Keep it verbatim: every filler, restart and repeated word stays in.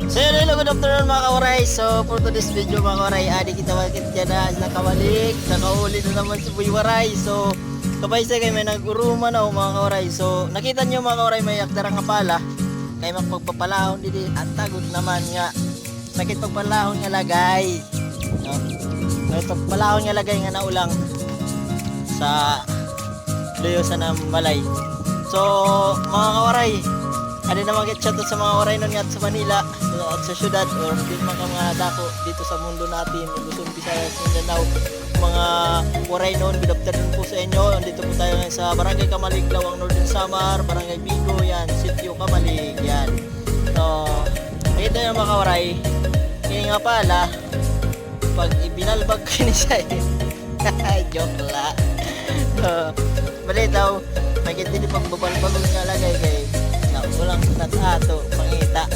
So, yun, hello, good afternoon, mga kawaray. So, for today's video, mga kawaray, adi kita makit yana, nakabalik, nakauli na naman si Boy Waray. So, kabay siya kay may nag-uruma na, mga kawaray. So, nakita niyo, mga kawaray, may agdara nga pala. Kay magpagpapalahon didi, at tagot naman nga. Sakit pagpalahon nga lagay. No? Sakit pagpalahon nga lagay nga naulang sa luyo sa nam balay. So, mga kawaray, adi naman kit shoutout sa mga Waraynon nga sa Manila, at sa syudad, or di man ka mga dako dito sa mundo natin, Luzon, Visayas, Mindanao, mga Waraynon, good afternoon po sa inyo. Andito po tayo ngayon sa Barangay Camalig, Laoang, Northern Samar, Barangay Bigo, yan, Sitio Camalig, yan. So, nakita niyo, mga kawaray, kaya nga pala, pag ibinalbag ko ni siya, eh. Joke la. So, bali daw, may kit didi pagbabalbagon nga lagay kay, na, walang nag-ato, pangita.